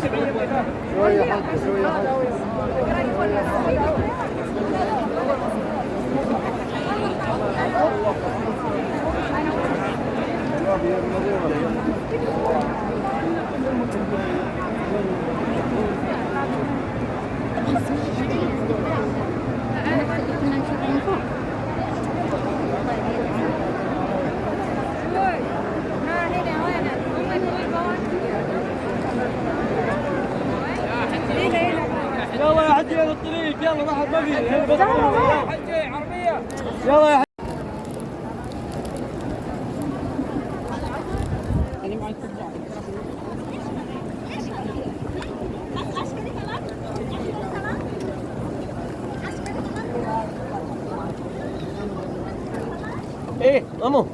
شوية حق شوية حق. يلا يا حجي على الطريق، يلا ما حد ما في حجي عربية، يلا يا حجي. ايه امو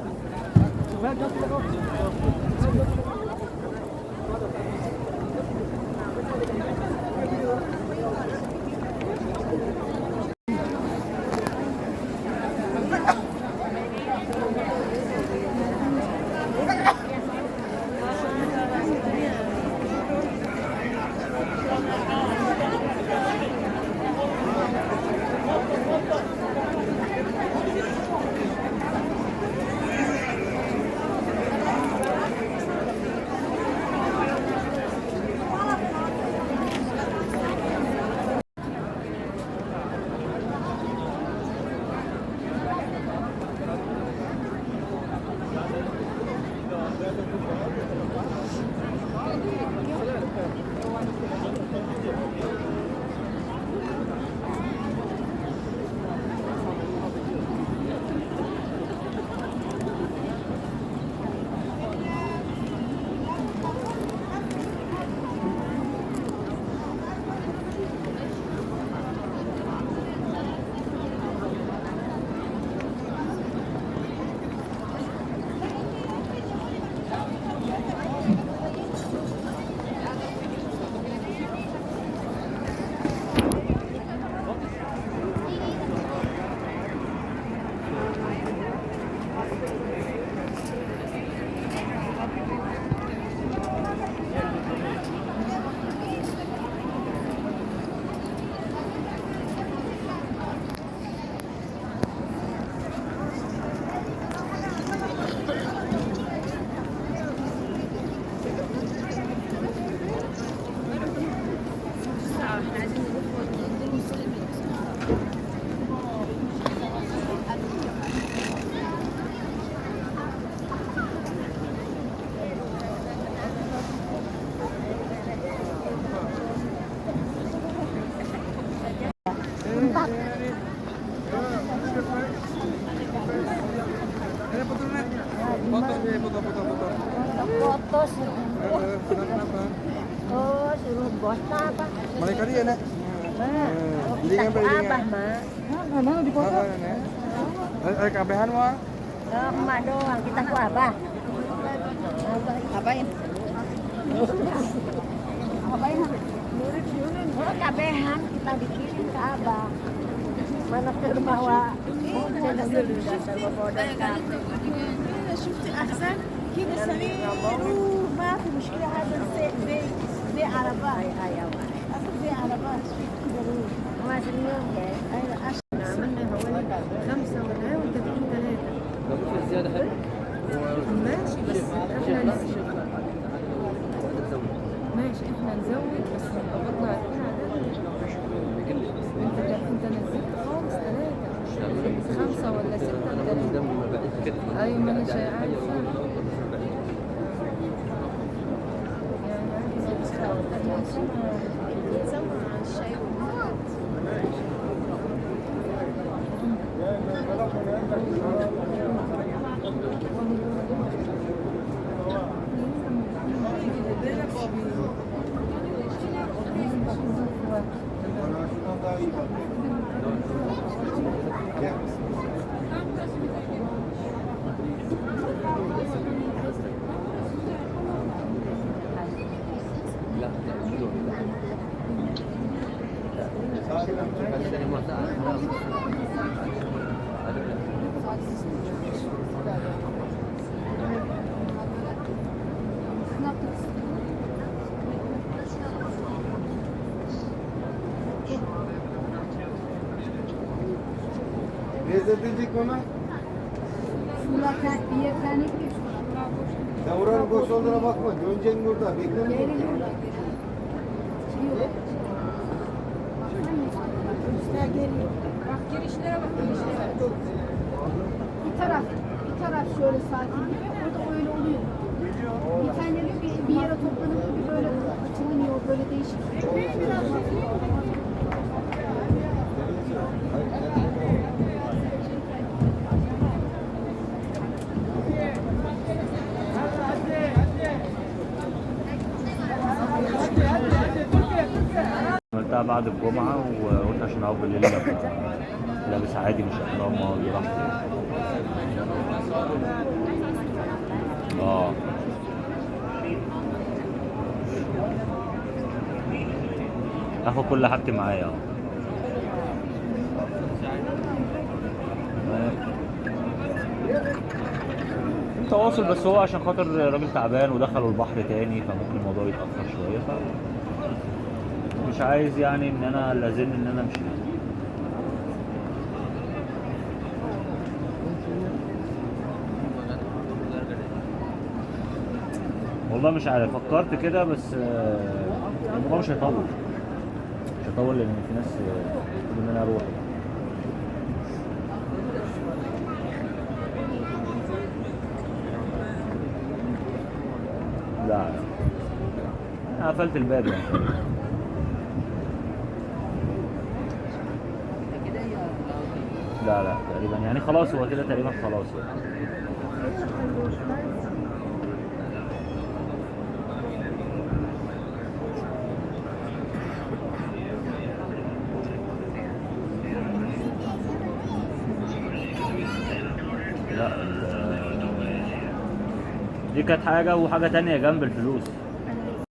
Foto oh, suruh bosnya apa? Mereka dia, Nek. Nah, abah, Mak. Mana di foto? Kabehan mah. Oh, emak doang, kita ku abah. Ngapain? Ngapain? Oh, kabehan kita dikirim ke abah. Mana ke rumah wa? شفت الاحسن كده سمير وما في مشكله، هذا زي زي زي عربات، زي عربات كده. ايوه عملنا حوالي 5 ولا وكاتبين 3. ماشي بس احنا نزود، ماشي احنا نزود بس نبقى برضه عارفين عددنا. انت نزلت خالص 3 5 ولا 6 3. ايوه ما انا عارفه يعني عايزين. Ödetilecek mi? Bir tane bir. Sen oranın boş olduğuna bakma. Döneceksin burada. Bekleme. Bak girişlere bak girişlere. Bir taraf şöyle sakin gibi, orada öyle oluyor. Bir tane bir yere toplanıp bir böyle açılmıyor, böyle değişik. عملتها بعد الجمعة وقلت عشان أقعد بالليل أبقى لابس عادي مش إحرام وأقعد براحتي. اه اخد كل حاجتي معايا. تواصل بس هو عشان خاطر الراجل تعبان ودخلوا البحر تاني، فممكن الموضوع يتأخر شوية، ف مش عايز يعني ان انا لازم ان انا امشي. والله مش عارف، فكرت كده بس الموضوع مش هيطول، مش هيطول لان في ناس بتقول ان انا اروح. لا انا قفلت الباب يعني. لا لا تقريبا يعني خلاص، هو كده تقريبا خلاص يعني. لا دي كانت حاجة وحاجة تانية جنب الفلوس.